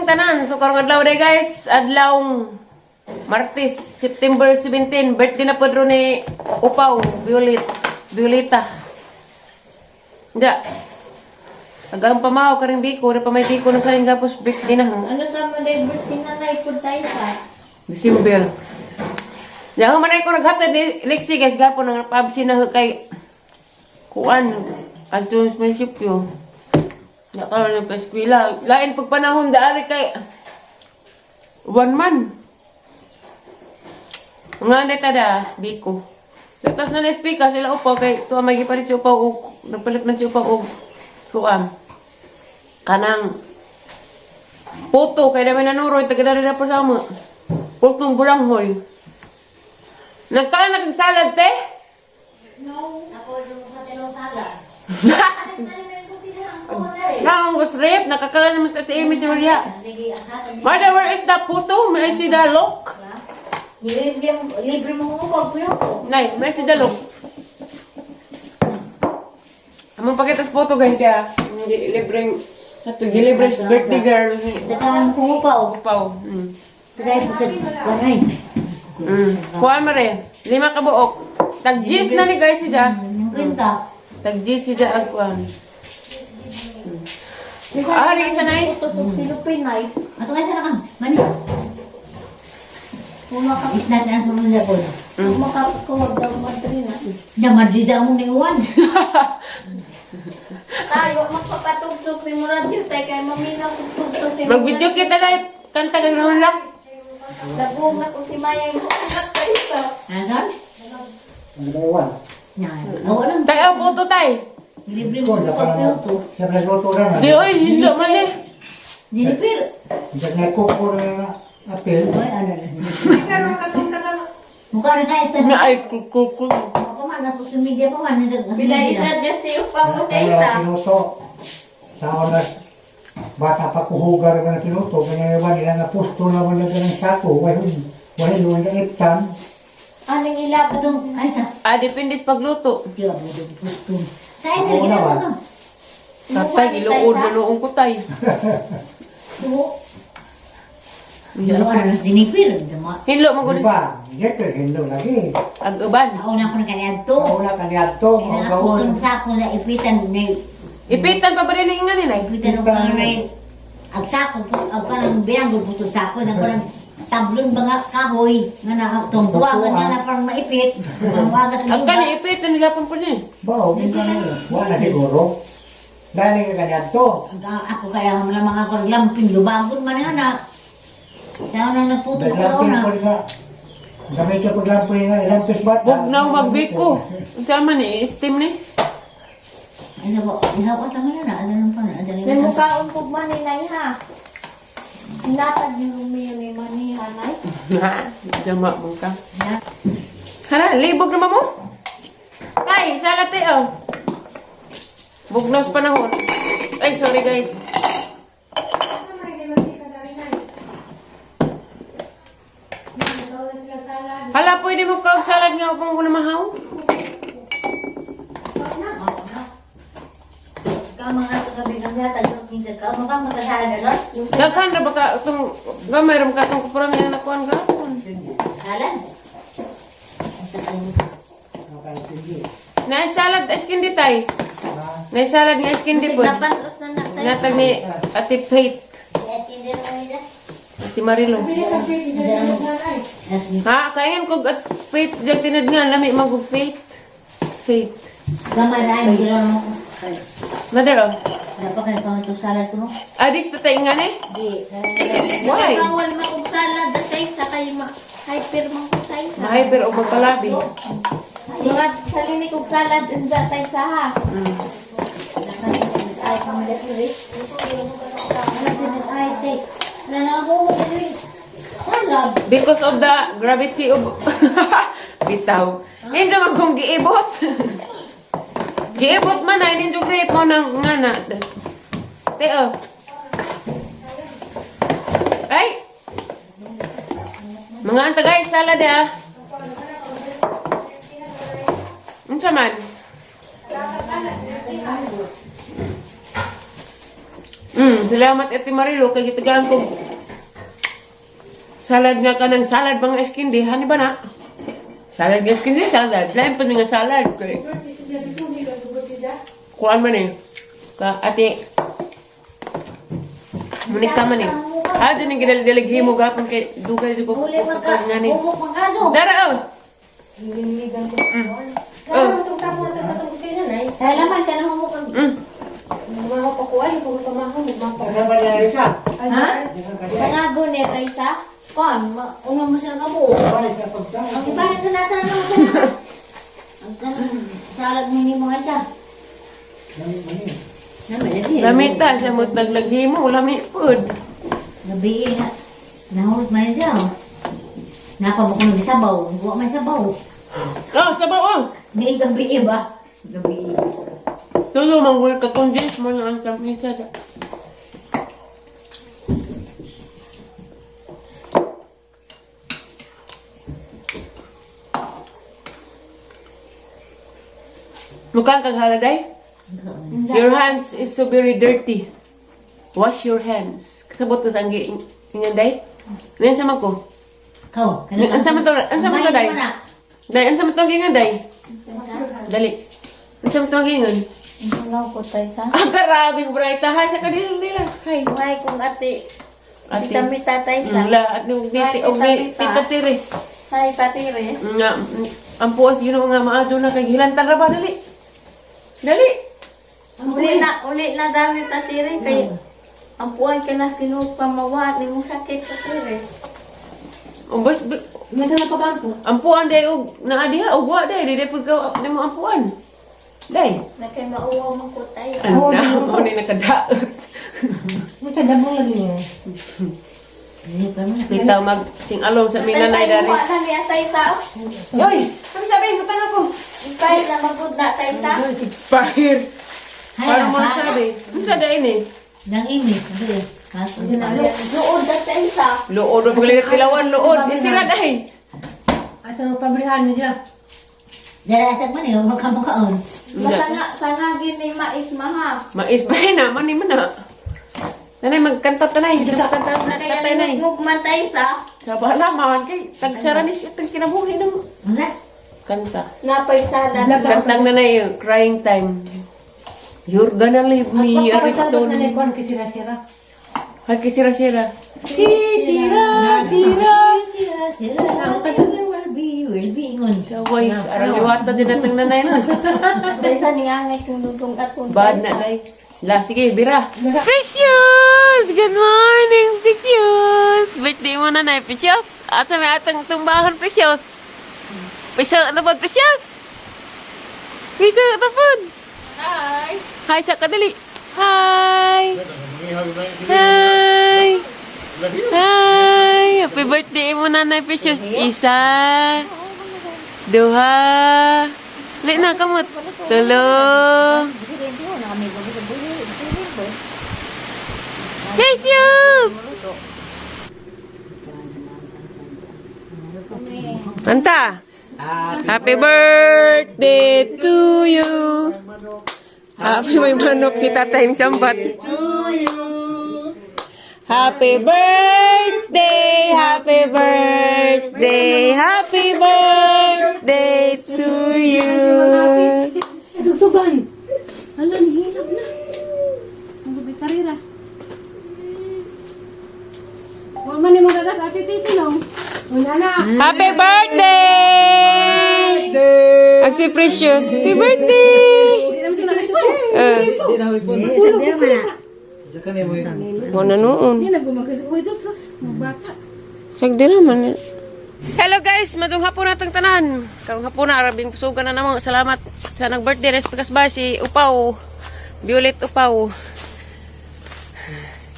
kaninyong tanan. So karong adlaw day, guys, adlaw Martes, September 17, birthday na pod ro ni Upaw, Violet, Violeta. Hindi. Agang pamaw karing biko, na pa may biko na sa gapos birthday na. Ano sa mo day birthday na naipod tayo sa? December. Diyan man ay ko naghatid ni Lexi, guys, gapon nang pabsi na kay kuan adto sa munisipyo. Nakaroon ng eskwela. Lain pag panahon daari kay one man. Nga na tada, biko. Tapos na na-speaker sila upaw kay tuwa may gipalit si upaw og nagpalit man si upaw og kuan. Kanang puto kay dami nanuroy taga dari na po sa amo. Putong bulanghoy. Nagkain na kag salad, te? No. Ako yung sa telong sala. Naong gustrip, nakakala naman sa Ate Amy si Maria. Mother, where is the puto? May I see the look? Libre, libre mo ko pag ko. Nay, may I see the look? Among pakita sa puto, guys, kaya hindi libreng ato gilibre sa birthday girl. Dakahan ko pa o. Upaw. Tagay pa sa wanay. Kuha mare, lima ka buok. Tag G's na ni guys si Ja. Yung kwenta. Tag G's si Ja ang kuha. Ah, di isa na eh. Ito sa Philippine ay. Ato kaysa na kang. Mani. Isnat na ang sumunod ko. Kumakapit daw madrina. Diyan madrida mo ni Juan. Tayo magpapatugtog ni Murad yun tayo kay mamina tugtog ni Mag-video kita na kanta kag nahulak. Lagong ako si Maya yung umat tayo sa. Ano? Ang dalawa. Yan. Oo lang. Tay, oh, puto tay. Libre Ko, mo ko na pag ko. siyempre luto na na. Di oy, hindi man eh. Dinipir. Hindi na kuko na apel. Oy, ano na. Mukha na kaya sa Na ay kukuku. Ako man, nasa social media pa man. Bila edad niya si Upa mo tayo Kaya sa. pinuto. Sa oras, bata pa kuhugar ka na pinuto. Kaya iba nila nga pusto na wala ka ng sako. Wahin, wahin wala iptan. Aning ilapot. Atong, ay sa. Ah, depende sa pagluto. Di ba, medyo gusto. Kaya sa Oo gina naman. ko. Tatay, giluod na noong ko tay. Oo. Dalawa na lang dinipir. Dama. Hinlo mo Di gud. ba? Hindi hindo lagi. Ang uban. Sa una ko na kaya to. Wala ka niya to, Kaya mga nga gawon. gusto sa ako sa ipitan na Ipitan pa ba rin ang inganin ay? ipitan ko nga na ang sako, ang parang bilanggo puto sako, ang parang tablon ba nga kahoy, nga na tungtuwagan nga na parang maipit, ang wagas Ang kani ipitan nila pang po niya. Ba, hindi ka na. Wala siguro. Dahil ka niya to. Ang ako kaya mga mga ako lamping lubagon man nga na. Sa una nagputo ko Naglamping na. ko nga. Gamit ko paglamping nga, ilampis bata. Bugnaw magbiko. Unsa man ni steam ni? Isa ko, isa ko sa mga na, ano lang pa na, ano May lang. mukhaon ko man ni Nay ha. Natag ni Romeo ni Maniha Nay. Ha, jama mo ka. Hala, libog naman mo. Tay, salad tayo. Oh. Bugnaw sa panahon. Ay, sorry guys. Hala, pwede mo kaog salad nga upang ko na mahaw? Kama nga sa gabi ng yata, ka maka makasala na lang. Daghan ra ba ka itong gamay ra ka itong kupuran nga nakuan gapon. Salan. Na salad ice candy tay. Na salad nga ice candy po. Napasos na na tayo. Natag ni Ate Faith, Ate Marilo. Ha, kaingan ko at Faith diyan tinad nga lami magug Faith. Faith. Gamay na ay, hindi lang ako. Mother oh. Wala pa kayo kang itong salad ko no? Adis sa tayo nga ni? Di. Why? Bawal maog salad na tayo sa kay ma hyper man ko tayo sa. Mahyper o magpalabi. Mga salinig og salad inda tayo sa ha. Ay, pamilya. Ay, say. Wala na ako. Salad. Because of the gravity of bitaw. Injo man kung giibot. Giibot man ay ninjo grape mo nang nga na. Teo. Ay. Mga anta guys, salad ah. Unsa man? Salamat Ate Marilo kay gitagaan ko salad nga ka ng salad mga eskindi, hani ba na? Salad nga eskindi, salad. Lain pa nga salad. Kay kuan man eh. Ka ate Munik ka man eh. Ah, dyan yung ginalidalig himo gapon kay dugay jud ko. Uli man ka, nga ni. humok man kaso. Dara oh. Hilimigan ko. Oh. Kaya itong tamo na sa itong kusina na eh. Salamat ka na humok ang... Mga pa ko ay, kung pamahon, magmapa. Ano ba niya ka? Ha? Sangago niya kay sa? Kuan, una mo sila kabuo. Balik sa pagkain. Ang iba na natin naman sila. Ang kanang salad ni mo isa. Lami man eh. Nami lagi. Lamita siya mo naglaghimo, lami pud. Gabi eh, nga. Nahulot man siya. Oh. Napa mo kung sabaw. Buwa may sabaw. Oh, sabaw oh. Di gabi eh ba? Gabi. Tulo manggol ka condense mo na ang tamisa. Mukhang kang haladay? Your hands is so very dirty. Wash your hands. Kasabot ka sa ang inganday? Ngayon sa man ko. Kau. Ang sama to, ang sama to, Day. Day, ang sama to ang inganday. Dali. Ang sama to ang ingan. Ang ko tayo sa? Ah, grabe, Bright. Hi sa kanila nila. Hi. May kung ate, Ate. tita mi tatay sa. La, at nung titi, og ni tita Tire. Tay patire. Nga, ang puas yun nga maadyo na kay hilantan ra ba dali. Dali. Uli na dami tatire kay ang puwan ka na kinupamawa ni mo sakit tatire. Ubos, Minsan na pagampo. ampuan day og naa diha og wa day di day pud ka nimo ampuan. Day. Na kay mauwaw man ko tayo. Ano na, mo ni nakadaot. Minsan dabong lagi niya. Hindi pa man. Kita mag sing along sa Tay minanay sa dari. imuha na niya tay sa. Yoy, ano sabi butang ako. Kay na magud na tay sa. Expire. Hay, Para mo ang na sabi. Unsa day ni? Nang imi. Sabi eh. Kaso. Luod na tay sa. Luod wa paglit tilawan luod. Isira day. Asa nang pabrihan niya. Dara sa man eh. Huwag ka makaon. Basta nga sangagin ni mais maha. Mais ba na man ni man na. Nanay magkanta tanay, kanta Na kay tatay nay. alingog man tay sa. Sa bala man kay tagsara ni siya tag kinabuhi nang Wala. kanta. Napay salad. Kantang nanay crying time. You're gonna leave me, Pagpapalabas na Ariston. ni Kwan kisira-sira. Ay, kisira sira. Kisira sira. Sira, sira. Will be, will be. Ingon. Kaway, arang liwata din natang nanay na. Tay sa ningangay kung lutong atong Bad tay na sa. day. La, sige, bira. Precious! Good morning, Precious! Birthday mo na, Nay, Precious. Asa may atang tumbahan, Precious. Precious, ano po, Precious? Precious, ano po? Hi! Hi, sa kadali. Hi! Hi! Hi! Happy birthday mo na, Nay, Precious. Isa. Duha. Late na, kamot. Tulo. Precious! Anta! Happy birthday to you! Happy may manok si tatay ng sambat. Happy birthday! Happy birthday! Happy birthday to you! Sugsugan. Hala, nihilab na. Ang gabi karira. Wa man ni mo dadas ate Tisi no. Una na. Happy birthday! Ang si Precious. Happy birthday! Eh, wala noon. Hindi na gumagas. Uy, sus, sus. Magbata. Sagdi naman eh. Hello guys, madung hapon natang tanan. Karong hapon na arabing pusugan na namo. Salamat sa nag-birthday Respikas ba si Upaw. Violet Upaw.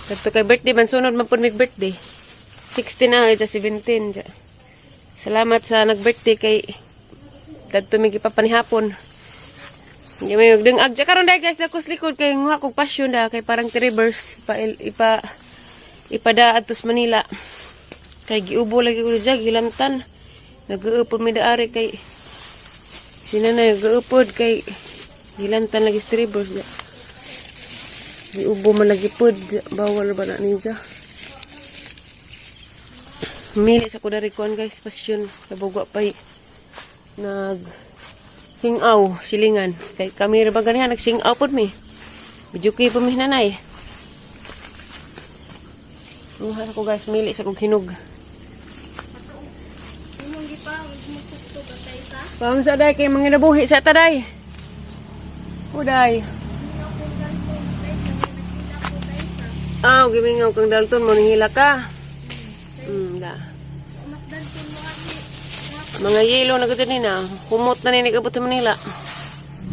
Kadto kay birthday man sunod man pud mig birthday. 16 na sa 17 ja. Salamat sa nag-birthday kay kadto mig ipapanihapon. Hindi may deng ag karon dai guys dakos likod kay nguha kog passion da kay parang Trevors ipa ipa ipada adto sa Manila. Kay giubo lagi ko dyan, gilantan. Nag-uupod mi daari kay sina na nag-uupod kay gilantan lagi strippers da. Giubo man lagi pod, bawal ba na ninja. Mili sa kudari kuan, guys, pasyon. Nabugwa pa'y nag singaw, silingan. Kay kami ra ba ganihan, nagsingaw pod mi. Bijuki pa mi nanay. Muha ko, guys, mili sa kog hinog. Paung sa day kay mga nabuhi sa taday. Uday. Ah, gimingaw kang Dalton mo nangila ka. Da. Mga yelo na gud ni na. Humot na ni nagabot sa Manila.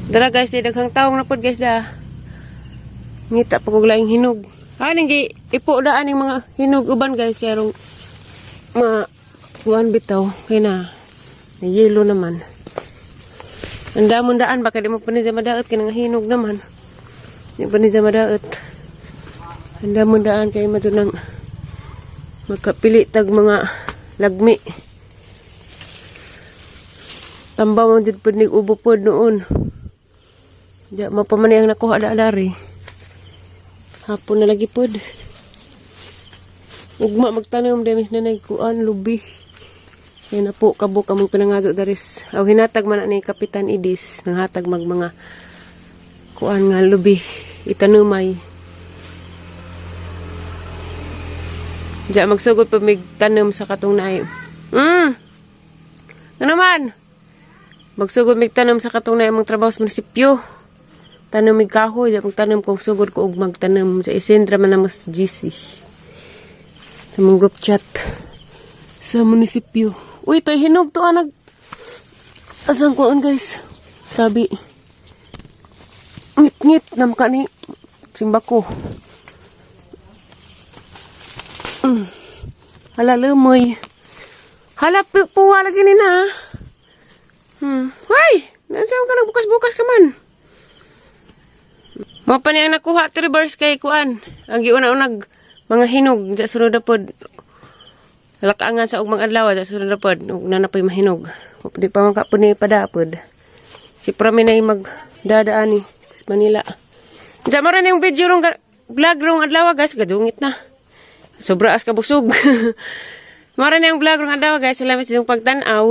Dara, guys, di daghang taong na pod, guys, da. Ngita pa kog laing hinog. Ah, ning gi ipo daan ning mga hinog uban, guys, kay rong ma kuan bitaw kay na yelo naman. Ang damon daan baka di mo pa niya madaot kay nga hinog naman. Di pa niya madaot. Ang damon daan kay madunang makapili tag mga lagmi. Tambaw mo did pud nig ubo pod noon. Diya mapamani ang nakuha da dari. Hapon na lagi pod. Ugma magtanom dami na nagkuan lubi. Kaya na po kabuk among pinangato daris. Aw hinatag man na ni Kapitan Idis nanghatag mag mga kuan nga lubi itanumay. Diya magsugod pa mig tanom sa katong naay. Ano man? Magsugod mig tanom sa katong naay among trabaho sa munisipyo. Tanom mig kahoy, diya magtanom kung sugod ko og magtanom sa isendra man na mas GC. Sa mong group chat sa munisipyo. Uy, to'y hinog to ah, nag. Asan ko guys? Sabi. Ngit-ngit nam ka ni simbako. Hala, lumoy. Hala, puwa lagi ni na. Hoy! Nansa ka nagbukas-bukas ka man? Mao pa niya ang nakuha to reverse kay kuan. Ang giuna-unag mga hinog sa sunod na pod. Lakaangan sa ugmang adlaw sa sunod na pod ug na napoy mahinog. Di pa man ka pod ni padapod. Si Prami na magdadaan ni sa Manila. Diyan mo rin yung video rong vlog rong adlaw, guys, gadungit na. Sobra as kabusog. Mara na yung vlog rong adlaw, guys. Salamat sa inyong pagtan-aw.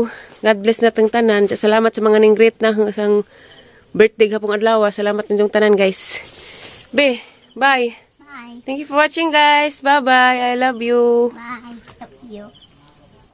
God bless na tang tanan. Salamat sa mga ning greet na hanggang sang birthday gapong adlaw. Salamat ninyong tanan, guys. Be, bye. Bye. Thank you for watching, guys. Bye-bye. I love you. Bye. Love you.